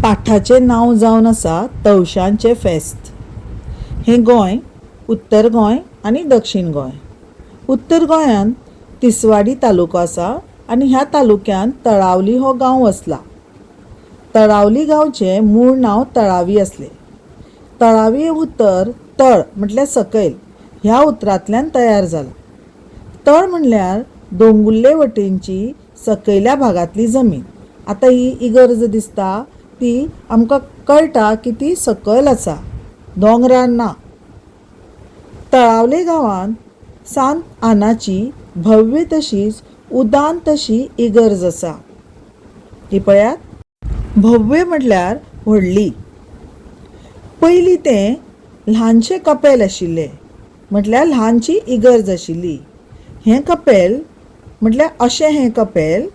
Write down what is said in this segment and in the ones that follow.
पाठाचें नांव जावन आसा तवशांचें फेस्त. हें गोंय, उत्तर गोंय आनी दक्षीण गोंय. उत्तर गोंयांत तिसवाडी तालुको आसा आनी ह्या तालुक्यांत तळावली हो गांव वसला. तळावली गांवचें मूळ नांव तळावी आसलें. तळावी हें उतर तळ म्हटल्यार सकयल ह्या उतरांतल्यान तयार जालां. तळ म्हणल्यार दोंगुल्ले वटेनची सकयल्या भागांतली जमीन. आतां ही इगर्ज दिसता ती आमकां कळटा की ती सकयल आसा, दोंगरार ना. तळावले गांवांत सांत आनाची भव्य तशीच उदांत अशी इगर्ज आसा. ही पळयात. भव्य म्हटल्यार व्हडली. पयलीं तें ल्हानशें कपेल आशिल्लें, म्हटल्यार ल्हानशी इगर्ज आशिल्ली. हें कपेल म्हटल्यार अशें हें कपेल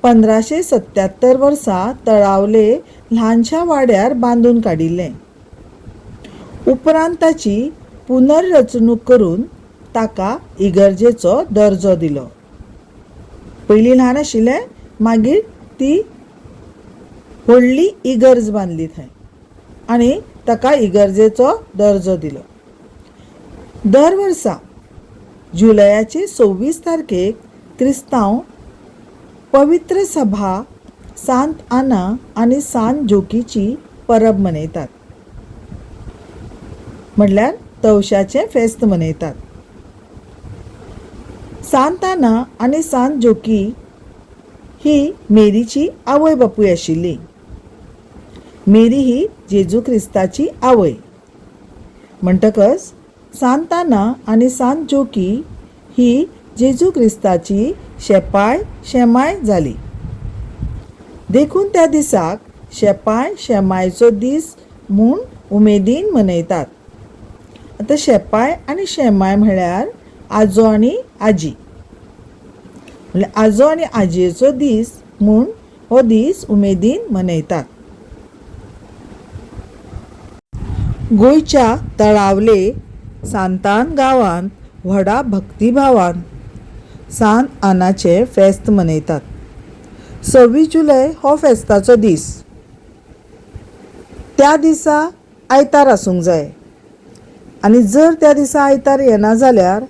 1577 वर्सा तळावले ल्हानशा वाड्यार बांदून काडिल्लें. उपरांत ताची पुनर्रचणूक करून ताका इगर्जेचो दर्जो दिलो. पयलीं ल्हान आशिल्लें, मागीर ती व्हडली इगर्ज बांदली थंय आनी ताका इगर्जेचो दर्जो दिलो. दर वर्सा जुलयाचे 26 तारखेक क्रिस्तांव पवित्र सभा सांत आना आनी सांत जोकीची परब मनयतात, म्हणल्यार तवशाचें फेस्त मनयतात. सांत आना आनी सांत जोकी ही मेरीची आवय बापूय आशिल्ली. मेरी ही जेजू क्रिस्ताची आवय. म्हणटकच सांत आना आनी सांत जोकी ही जेजू क्रिस्ताची शेपाय शेमाय जाली. देखून त्या दिसाक शेपाय शेमायचो दीस म्हूण उमेदीन मनयतात. आतां शेपाय आनी शेमाय म्हळ्यार आजो आनी आजी, म्हणल्यार आजो आनी आजयेचो दीस म्हूण हो दीस उमेदीन मनयतात. गोंयच्या तळावले सांतान गांवांत व्हडा भक्तिभावान सांत आनाचें फेस्त मनयतात. 26 जुलय हो फेस्ताचो दीस. त्या दिसा आयतार आसूंक जाय आनी जर त्या दिसा आयतार येना जाल्यार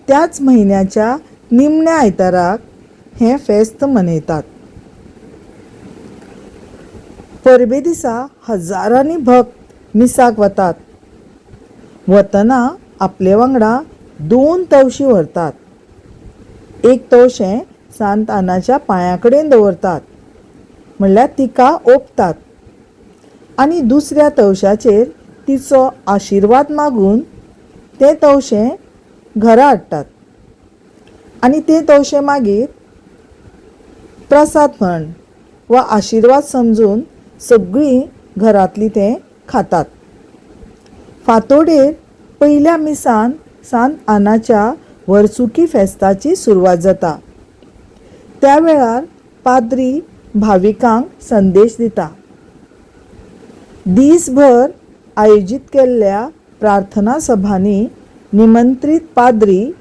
त्याच म्हयन्याच्या निमण्या आयताराक हें फेस्त मनयतात. परबे दिसा हजारांनी भक्त मिसाक वतात. वतना आपले वांगडा 2 तवशीं व्हरतात. एक तवशें सांत आनाच्या पांयां कडेन दवरतात, म्हणल्यार तिका ओंपतात, आनी दुसऱ्या तवशाचेर तिचो आशिर्वाद मागून तें तवशें घरा हाडटात आनी तें तवशें मागीर प्रसाद म्हण वा आशिर्वाद समजून सगळीं घरांतलीं तें खातात. फांतोडेर पयल्या मिसान सांत आनाच्या वर्सुकी फेस्ताची सुरवात जाता. त्या वेळार पाद्री भाविकांक संदेश दिता. दीसभर आयोजीत केल्ल्या प्रार्थना सभांनी निमंत्रीत पाद्री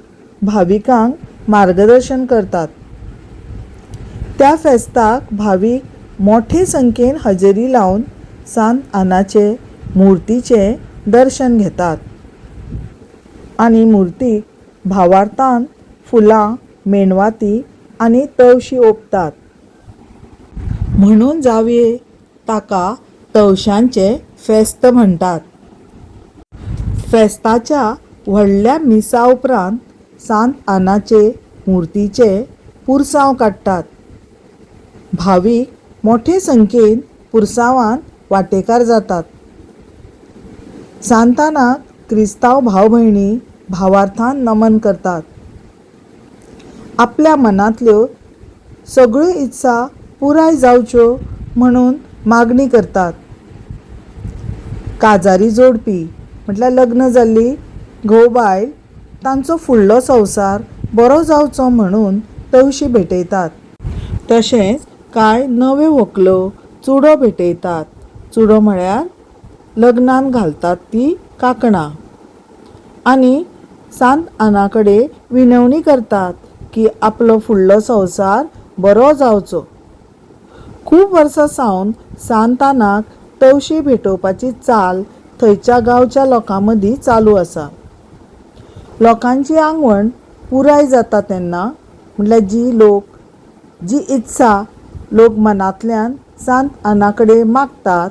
भाविकांक मार्गदर्शन करतात. त्या फेस्ताक भावीक मोठे संख्येन हजेरी लावन सांत आनाचे मुर्तीचें दर्शन घेतात आनी मुर्तीक भावार्थान फुलां, मेणवाती आनी तवशी ओंपतात. म्हणून जावये ताका तवशांचें फेस्त म्हणटात. फेस्ताच्या व्हडल्या मिसा उपरांत सांत आनाचे मुर्तीचें पुरसांव काडटात. भावीक मोठे संख्येन पुरसांवांत वांटेकार जातात. सांत आनाक क्रिस्तांव भाव भयणी भावार्थान नमन करतात. आपल्या मनांतल्यो सगळ्यो इत्सा पुराय जावच्यो म्हणून मागणी करतात. काजारी जोडपी म्हटल्यार लग्न जाल्ली घोव बायल तांचो फुडलो संवसार बरो जावचो म्हणून तवशी भेटयतात. तशेंच कांय नव्यो व्हंकलो चुडो भेटयतात. चुडो म्हळ्यार लग्नान घालतात ती कांकणां. आनी सांत आना कडेन विनवणी करतात की आपलो फुडलो संवसार बरो जावचो. खूब वर्सां सावन सांतानाक तवशीं भेटोवपाची चाल थंयच्या गांवच्या लोकां मदीं चालू आसा. लोकांची आंगवण पुराय जाता तेन्ना म्हटल्यार जी लोक जी इत्सा लोक मनांतल्यान सांत आना कडेन मागतात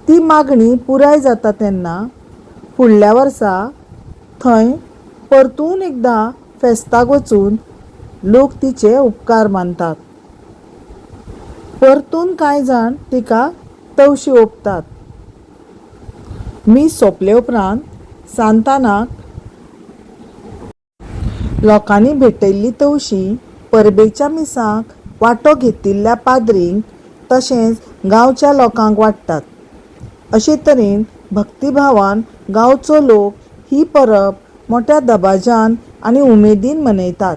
ती मागणी पुराय जाता तेन्ना फुडल्या वर्सा थंय परतून एकदां फेस्ताक वचून लोक तिचे उपकार मानतात. परतून कांय जाण तिका तवशीं ओंपतात. मीस सोंपले उपरांत सांतानाक लोकांनी भेटयल्ली तवशीं परबेच्या मिसाक वांटो घेतिल्ल्या पाद्रींक तशेंच गांवच्या लोकांक वांट्टात. अशे तरेन भक्तीभावान गांवचो लोक ही परब मोट्या दबाज्यान आनी उमेदीन मनयतात.